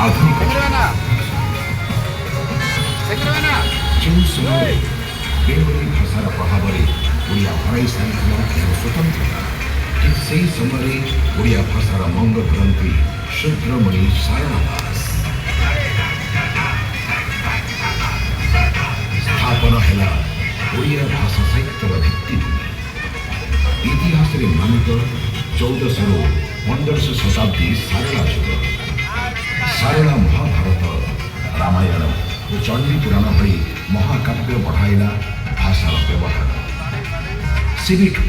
ଆଧୁନିକ ଯୁଗ। ଯେଉଁ ସମୟରେ ବେଙ୍ଗଲୀ ଭାଷାର ପ୍ରଭାବରେ ଓଡ଼ିଆ ହରାଇ ସାରିଥିଲା ଏହାର ସ୍ୱତନ୍ତ୍ରତା, ଠିକ୍ ସେହି ସମୟରେ ଓଡ଼ିଆ ଭାଷାର ମଙ୍ଗ ଧରନ୍ତି ଶୂଦ୍ରମଣି ସାରଳା ଦାସ। ସ୍ଥାପନ ହେଲା ଓଡ଼ିଆ ଭାଷା ସାହିତ୍ୟର ଭିତ୍ତିଭୂମି। ଇତିହାସରେ ନାମିତ 1400ରୁ 1500 ଶତାବ୍ଦୀ ସାରଳା ଯୁଗ। ସାରଳା ମହାଭାରତ, ରାମାୟଣ ଓ ଚଣ୍ଡୀ ପୁରାଣ ଭଳି ମହାକାବ୍ୟ ବଢ଼ାଇଲା ଭାଷାର ବ୍ୟବହାର। ସେବେଠୁ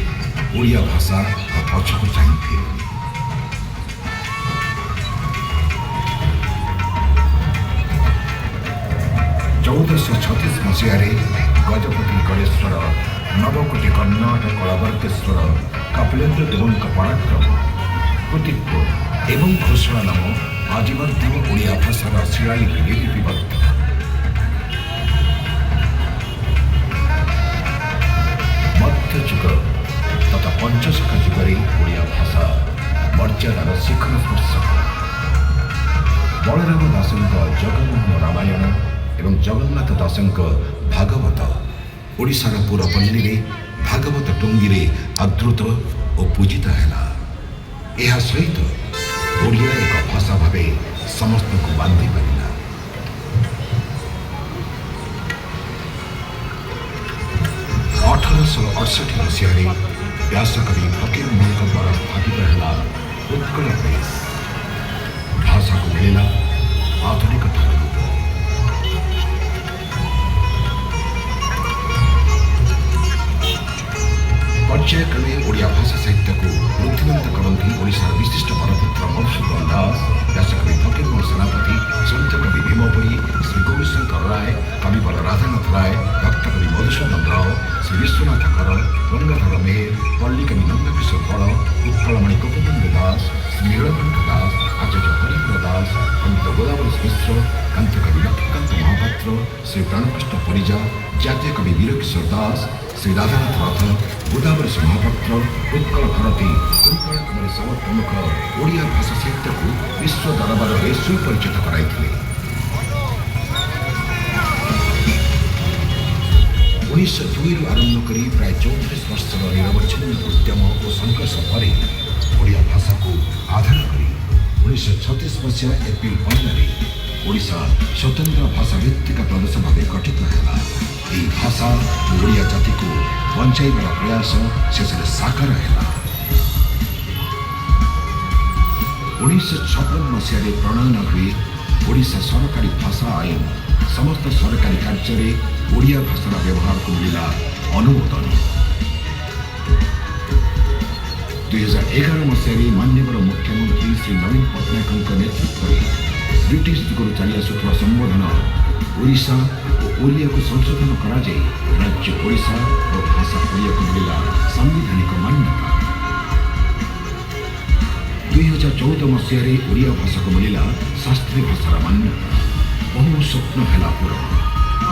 ଓଡ଼ିଆ ଭାଷା ଆଉ ପଛକୁ ଚାହିଁ ଫେରୁନି। 1436 ମସିହାରେ ଗଜପତି ଗଣେଶ୍ୱର ନବକୋଟି କର୍ଣ୍ଣାଟ କଳାବର୍ଗେଶ୍ୱର କପିଳେନ୍ଦ୍ର ଦେବଙ୍କ ପରାକ୍ରମ, କୃତିତ୍ୱ ଏବଂ ଘୋଷଣା ନାମ ଆଜି ମଧ୍ୟ ଓଡ଼ିଆ ଭାଷାର ଶିଳାଲିପିରେ ଲିପିବଦ୍ଧ। ମଧ୍ୟଯୁଗ ତଥା ପଞ୍ଚସଖା ଯୁଗରେ ଓଡ଼ିଆ ଭାଷା ମର୍ଯ୍ୟାଦାର ଶିଖର ସ୍ପର୍ଶ କଲା। ବଳରାମ ଦାସଙ୍କ ଜଗମୋହନ ରାମାୟଣ ଏବଂ ଜଗନ୍ନାଥ ଦାସଙ୍କ ଭାଗବତ ଓଡ଼ିଶାର ପୁରପଲ୍ଲୀରେ ଭାଗବତ ଟୁଙ୍ଗିରେ ଆଦୃତ ଓ ପୂଜିତ ହେଲା। ଏହା ସହିତ ଓଡ଼ିଆ ଏକ ଭାଷା ଭାବେ ସମସ୍ତଙ୍କୁ ବାନ୍ଧି ପାରିଲା। 1868 ମସିହାରେ ବ୍ୟାସକବି ଫକୀରମୋହନଙ୍କ ଦ୍ୱାରା ସ୍ଥାପିତ ହେଲା ଉତ୍କଳ ପ୍ରେସ୍। ଭାଷାକୁ ମିଳିଲା ଆଧୁନିକତାର ରୂପ। ପର୍ଯ୍ୟାୟକ୍ରମେ ଓଡ଼ିଆ ଭାଷା ସାହିତ୍ୟକୁ ଋଦ୍ଧିମନ୍ତ କରନ୍ତି ଓଡ଼ିଶାର ବିଶିଷ୍ଟ ବରପୁତ୍ର ମଧୁସୂଦନ ଦାସ, ବ୍ୟାସକବି ଫକୀରମୋହନ ସେନାପତି, ସନ୍ଥକବି ଭୀମ ଭୋଇ, ଶ୍ରୀ ଗୌରୀଶଙ୍କର ରାୟ, କବିବର ରାଧାନାଥ ରାୟ, ଭକ୍ତକବି ମଧୁସୂଦନ ରାଓ, ଶ୍ରୀ ବିଶ୍ୱନାଥ କର, ଗଙ୍ଗାଧର ମେହେର, ପଲ୍ଲୀକବି ନନ୍ଦକିଶୋର ବଳ, ଉତ୍କଳମଣି ଗୋପବନ୍ଧୁ ଦାସ, ଶ୍ରୀ ନୀଳକଣ୍ଠ ଦାସ, ଆଚାର୍ଯ୍ୟ ହରିହର ଦାସ, ପଣ୍ଡିତ ଗୋଦାବରୀଶ ମିଶ୍ର, କାନ୍ତକବି ଲକ୍ଷ୍ମୀକାନ୍ତ ମହାପାତ୍ର, ଶ୍ରୀ ପ୍ରାଣକୃଷ୍ଣ ପରିଜା, ଜାତୀୟ କବି ବୀରକିଶୋର ଦାସ, ଶ୍ରୀ ରାଧାନାଥ ରଥ, ଗୋଦାବରୀଶ ମହାପାତ୍ର, ଉତ୍କଳ ଭାରତୀ କୁନ୍ତଳା କୁମାରୀ ସାବତ ପ୍ରମୁଖ ଓଡ଼ିଆ ଭାଷା ସାହିତ୍ୟକୁ ବିଶ୍ୱ ଦରବାରରେ ସୁପରିଚିତ କରାଇଥିଲେ। 1902ରୁ ଆରମ୍ଭ କରି ପ୍ରାୟ 34 ବର୍ଷର ନିରବଚ୍ଛିନ୍ନ ଉଦ୍ୟମ ଓ ସଂଘର୍ଷ ପରେ ଓଡ଼ିଆ ଭାଷାକୁ ଆଧାର କରି 1936 ମସିହା ଏପ୍ରିଲ 1ରେ ଓଡ଼ିଶା ସ୍ୱତନ୍ତ୍ର ଭାଷାଭିତ୍ତିକ ପ୍ରଦେଶ ଭାବେ ଗଠିତ ହେଲା। ଏହି ଭାଷା ଓ ଓଡ଼ିଆ ଜାତିକୁ ବଞ୍ଚାଇବାର ପ୍ରୟାସ ଶେଷରେ ସାକାର ହେଲା। 1956 ମସିହାରେ ପ୍ରଣୟନ ହୁଏ ଓଡ଼ିଶା ସରକାରୀ ଭାଷା ଆଇନ। ସମସ୍ତ ସରକାରୀ କାର୍ଯ୍ୟରେ ଓଡ଼ିଆ ଭାଷାର ବ୍ୟବହାରକୁ ମିଳିଲା ଅନୁମୋଦନ। 2011 ମସିହାରେ ମାନ୍ୟବର ମୁଖ୍ୟମନ୍ତ୍ରୀ ଶ୍ରୀ ନବୀନ ପଟ୍ଟନାୟକଙ୍କ ନେତୃତ୍ୱରେ ବ୍ରିଟିଶ ଯୁଗରୁ ଚାଲି ଆସୁଥିବା ସମ୍ବୋଧନ ଓଡ଼ିଶା ଓ ଓଡ଼ିଆକୁ ସଂଶୋଧନ କରାଯାଇ ରାଜ୍ୟ ଓଡ଼ିଶା ଓ ଭାଷା ଓଡ଼ିଆକୁ ମିଳିଲା ସାମ୍ବିଧାନିକ ମାନ୍ୟତା। 2014 ମସିହାରେ ଓଡ଼ିଆ ଭାଷାକୁ ମିଳିଲା ଶାସ୍ତ୍ରୀୟ ଭାଷାର ମାନ୍ୟତା। ବହୁ ସ୍ୱପ୍ନ ହେଲା ପୂରଣ।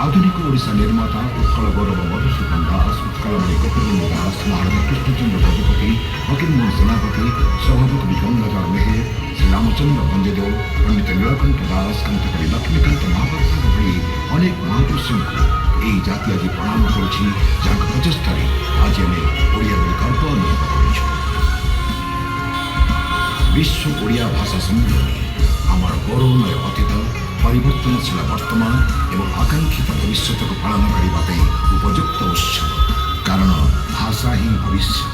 ଆଧୁନିକ ଓଡ଼ିଶା ନିର୍ମାତା ଉତ୍କଳ ଗୌରବ ମଧୁସୂଦନ ଦାସ, ଉତ୍କଳମଣି ଗୋପବନ୍ଧୁ ଦାସ, ମହାରାଜା କୃଷ୍ଣଚନ୍ଦ୍ର ଗଜପତି, ଫକୀରମୋହନ ସେନାପତି, ସ୍ୱଭାବକବି ଗଙ୍ଗାଧର ମେହେର, ଶ୍ରୀ ରାମଚନ୍ଦ୍ର ଭଞ୍ଜଦେଓ, ପଣ୍ଡିତ ନୀଳକଣ୍ଠ ଦାସ, କାନ୍ତକବି ଲକ୍ଷ୍ମୀକାନ୍ତ ମହାପାତ୍ରଙ୍କ ଭଳି ଅନେକ ମହାପୁରୁଷଙ୍କୁ ଏହି ଜାତି ଆଜି ପ୍ରଣାମ କରୁଛି, ଯାହାଙ୍କ ପ୍ରଚେଷ୍ଟାରେ ଆଜି ଆମେ ଓଡ଼ିଆ ବୋଲି ଗର୍ବ ଅନୁଭବ କରୁଛୁ। ବିଶ୍ୱ ଓଡ଼ିଆ ଭାଷା ସମ୍ମିଳନୀ ଆମର ଗୌରବମୟ ଅତୀତ, ପରିବର୍ତ୍ତନଶୀଳ ବର୍ତ୍ତମାନ ଏବଂ ଆକାଂକ୍ଷିତ ଭବିଷ୍ୟତକୁ ପାଳନ କରିବା ପାଇଁ ଉପଯୁକ୍ତ ଉତ୍ସବ, କାରଣ ଭାଷା ହିଁ ଭବିଷ୍ୟତ।